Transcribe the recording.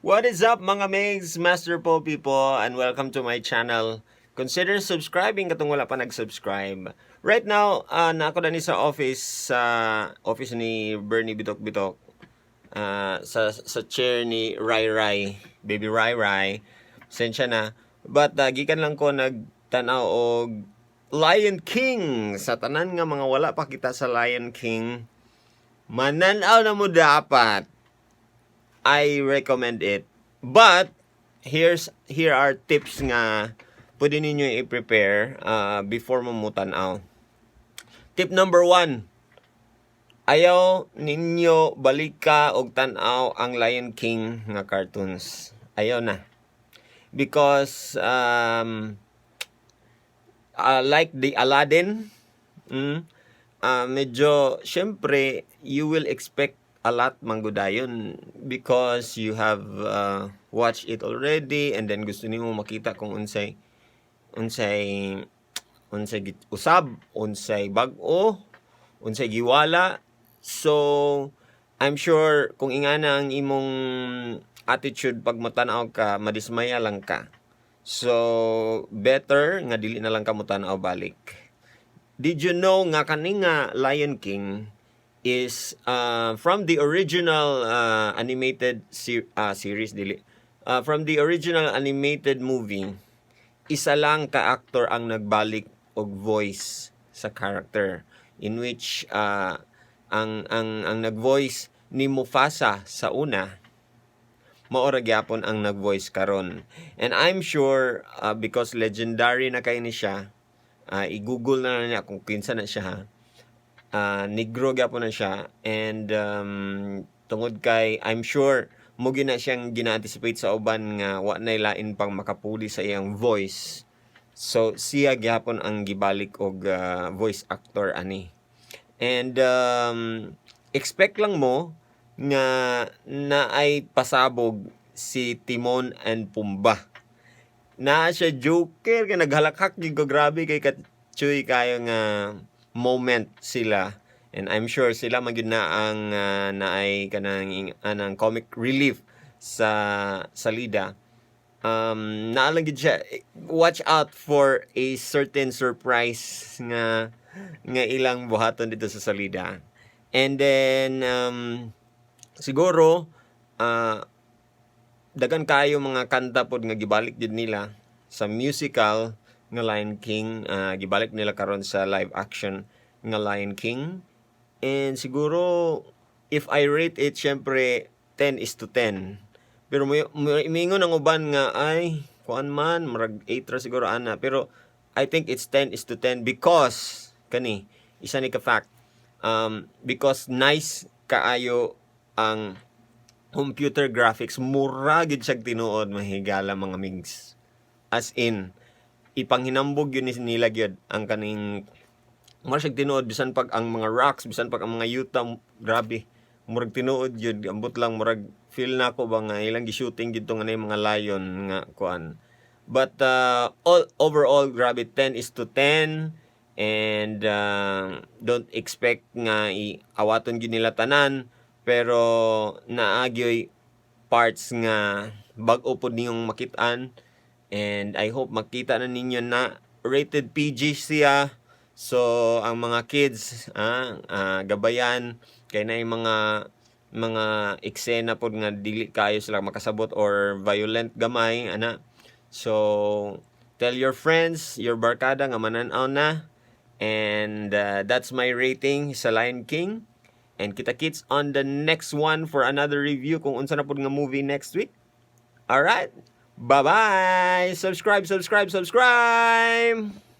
What is up, mga migs? Master Po people, and welcome to my channel. Consider subscribing katong wala pa nag-subscribe. Right now, naa ko na ni sa office ni Bernie Bitok Bitok. Sa chair ni Rai Rai, baby Rai Rai. Sensya na. But gikan lang ko nagtanaw og Lion King. Sa tanan nga mga wala pa kita sa Lion King, mananaw na mo dapat. I recommend it. But here are tips nga pwede ninyo i-prepare before mo mutan-aw. Tip number 1: ayaw ninyo balika og tan-aw ang Lion King nga cartoons. Ayaw na. Because like the Aladdin, medyo, syempre, you will expect a lot manggudayon because you have watched it already and then gusto nimo makita kung unsay usab, unsay bag-o, unsay giwala. So I'm sure kung ingana ang imong attitude pag motanaw ka, madismaya lang ka. So better nga dili na lang ka motanaw balik. Did you know nga kani nga Lion King is from the original animated series, dili, from the original animated movie, isa lang ka actor ang nagbalik og voice sa character, in which ang nag-voice ni Mufasa sa una mao ra gyapon ang nag-voice karon? And I'm sure because legendary na kay ni siya, i-Google na lang niya kung kinsa na siya ha. Negro gyapon na siya and tungod kay I'm sure mao gyud na siyang gina-anticipate sa uban nga wa nay lain pang makapuli sa iyang voice. So siya gyapon ang gibalik og voice actor ani. And expect lang mo nga naay pasabog si Timon and Pumbaa. Naa siya joker kay naghalakhak gyud ko, grabe kay katsuy kayo nga moment sila, and I'm sure sila man gyud na ang naay kanang anang comic relief sa salida. Naa lang gyud siya. Watch out for a certain surprise nga ilang buhaton dito sa salida. And then siguro daghan kayo mga kanta pod nga gibalik jud nila sa musical nga Lion King, gibalik nila karon sa live action nga Lion King. And siguro if I rate it, syempre 10 is to 10, pero miingon ang uban nga ay kuan man, murag 8 ra siguro ana, pero I think it's 10 is to 10 because kani isa ni ka fact, because nice kaayo ang computer graphics. Mura gid siya tinuod mahigala, mga migs. As in, ipanghinambog yun ni nila gyud ang kaning mura siya tinuod, bisan pag ang mga rocks, bisan pag ang mga yuta, grabe, murag tinuod yun. Ambot lang murag feel na ako ba nga ilang gi-shooting gid nga na mga lion nga kuan. But all overall, grabe, 10 is to 10. And don't expect nga iawaton gyud nila tanan, pero naa gyoy parts nga bag-o pod niyong makit-an. And I hope makita na ninyo na rated PG siya. So ang mga kids, gabayan kay na yung mga eksena pod nga dili kayo sila makasabot or violent gamay ana. So tell your friends, your barkada nga manan-aw na. And that's my rating sa Lion King. And kita kits on the next one for another review kung unsa na pod nga movie next week. All right. Bye-bye. Subscribe, subscribe, subscribe.